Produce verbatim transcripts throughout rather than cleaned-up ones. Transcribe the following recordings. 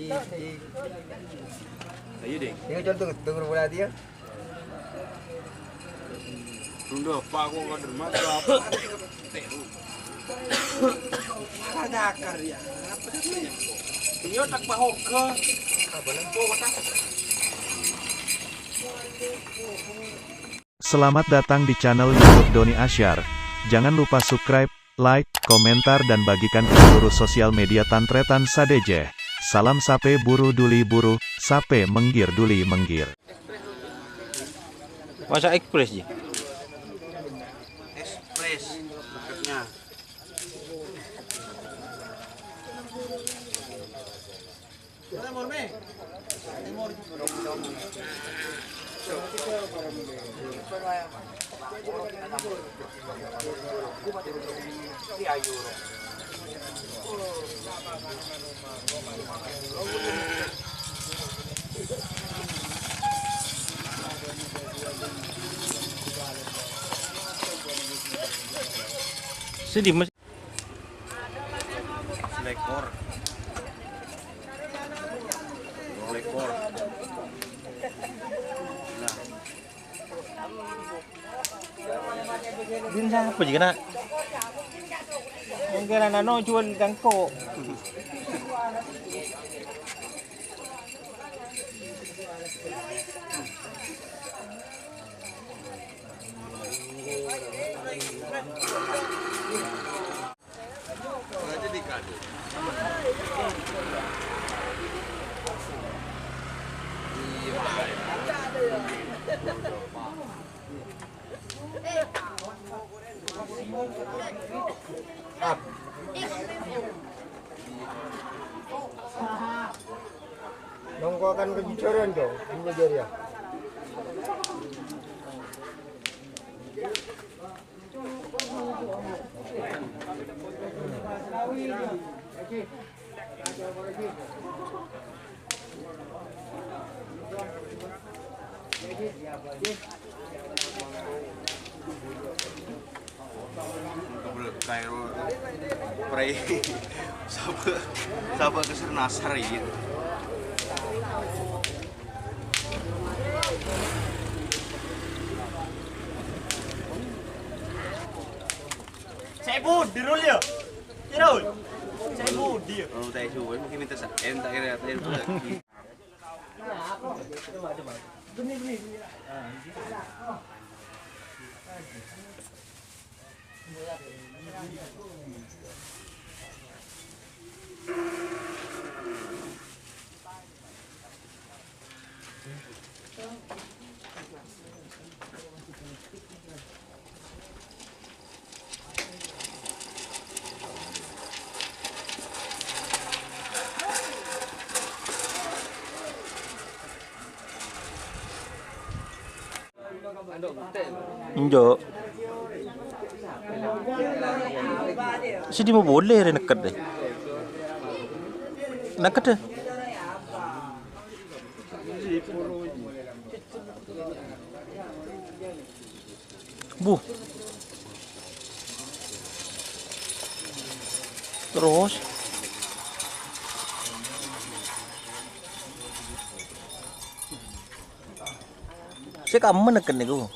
Ayo, Ding. Ini contoh, tunggu berarti ya. Tunda apa aku nggak derma, apa? Ada akar ya. Apa namanya? Ini otak pahoga. Apa namanya? Otak. Selamat datang di channel YouTube Doni Asyar. Jangan lupa subscribe, like, komentar, dan bagikan ke seluruh sosial media Tan Tretan sadhâjâ. Salam sapè buru duli buru, sapè mèngghir duli mèngghir. Masa ekspres, ji? Ekspres, maksudnya. Sedih, Mas. Selekor. Selekor. Nah. Din sapa ji kena? Mungkin anak no jual kangko. Nongkokan kejujuran dong, dulu jari ya. Kairo prai sapa, sapa keser nasar ya. Saya budi, Rul, ya? Ya, Rul? Saya budi, ya? Oh, tak suwe, mungkin minta sa-, eh, tak kira, tak kira lagi. Enjâ'. Sè dimma polè rè nèkket, deh. Nèkket, deh. Buh. Terros. Sè kamma nèkket nèko.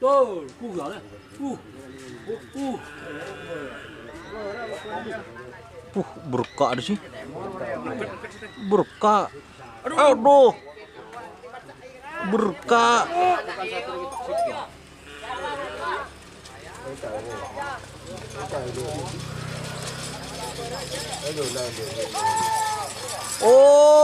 Tuh, buh, ya, uh, uh, uh. Buh, berka' ada sih. Berka'. Aduh. Berka'. Oh.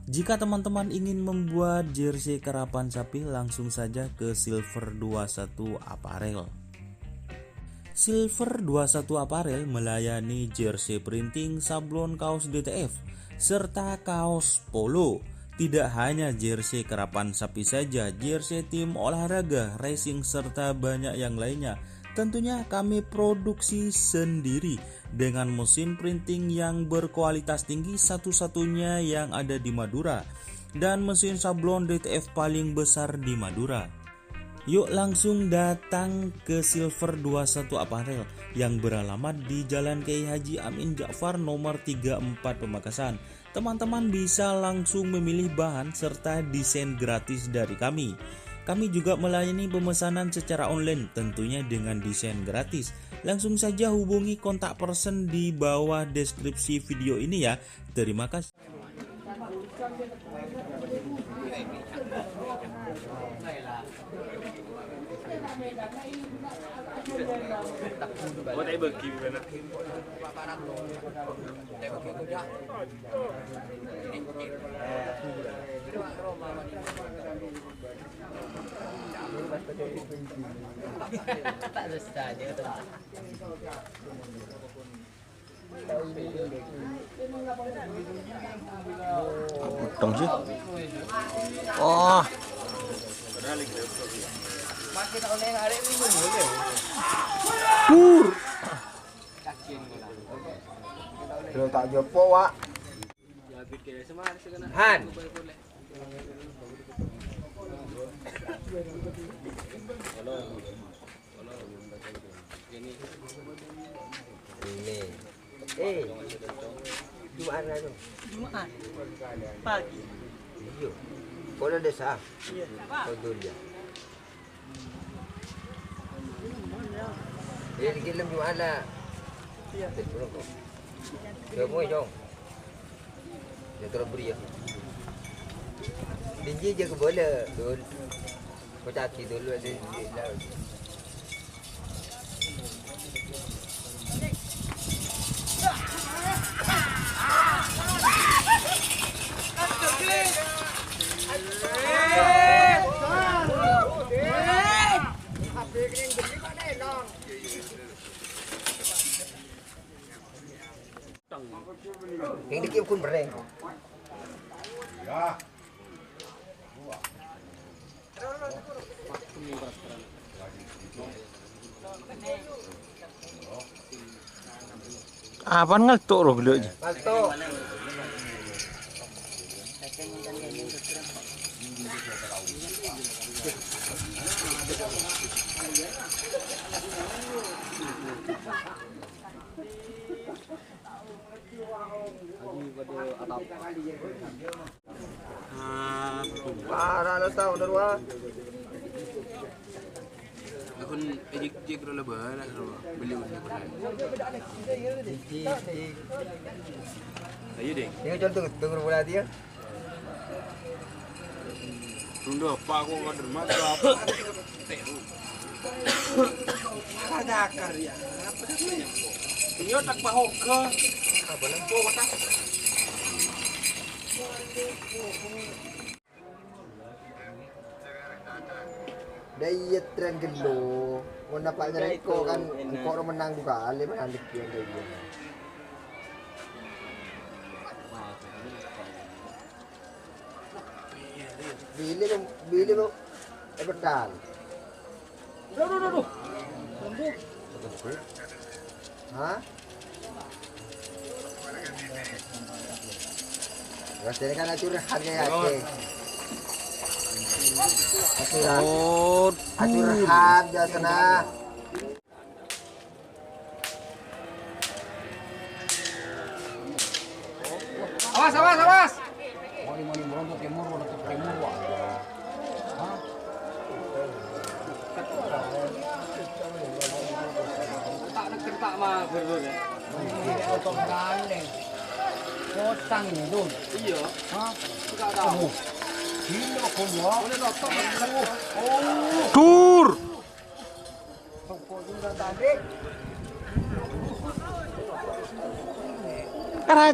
Jika teman-teman ingin membuat jersey karapan sapi, langsung saja ke Silver dua satu Apparel. Silver dua satu Apparel melayani jersey printing, sablon kaos D T F, serta kaos polo. Tidak hanya jersey karapan sapi saja, jersey tim olahraga, racing, serta banyak yang lainnya. Tentunya kami produksi sendiri dengan mesin printing yang berkualitas tinggi, satu-satunya yang ada di Madura, dan mesin sablon D T F paling besar di Madura. Yuk langsung datang ke Silver dua satu Apparel yang beralamat di Jalan Kiai Haji Amin Ja'far nomor tiga empat Pamekasan. Teman-teman bisa langsung memilih bahan serta desain gratis dari kami. Kami juga melayani pemesanan secara online, tentunya dengan desain gratis. Langsung saja hubungi kontak person di bawah deskripsi video ini ya. Terima kasih. Potong sih. Oh. Pur. Lo tak jopo, Wak. Han. Ini. Eh, Jumat lah tu. Jumat. Pagi. Iya. Kalau desa. Iya. Kau tu dia. Dia di dalam Jumat lah. Iya. Dia mau jong. Ya, terus beri ya. Dinji aja ke bola, Dul. Kau caci dulu aja. Yang dikit pun bereng. Apaan ngalto' roh gelo' aja? Ngalto'. Para lo tau, Nur, wah. Akun ejik-ejik lo lebaran, lo beli unit. Ayo, Ding. Ini contoh, tunggu berarti ya. Tunda apa aku nggak dermat, apa? Ada akar ya. Apa namanya? Ini otak pahoga. Apa lagi? Tuh, otak. Dâ' iyâ, tren ghellu. Mon napa' nyarengko kan engko' ro mennang du kalè, mennang dâgghi' dâ' iyâ. Bilâ, bilâ, è pettan. Duh, duh, duh, duh. Hah? Terus ini kan curhat ya, Ate. Curhat. Oh, curhat biasanya. Awas, awas, awas. Wali mani berontak timur, berontak timur, wah. Hah? Tak nak kentak mah, berdua ya. Iya, otak gandeng. Kosong ini, Dul. Iya. Hah? Enggak tahu. Gila, kau ya. Boleh nonton. Oh. Dur. Toko juga tadi. Karaj,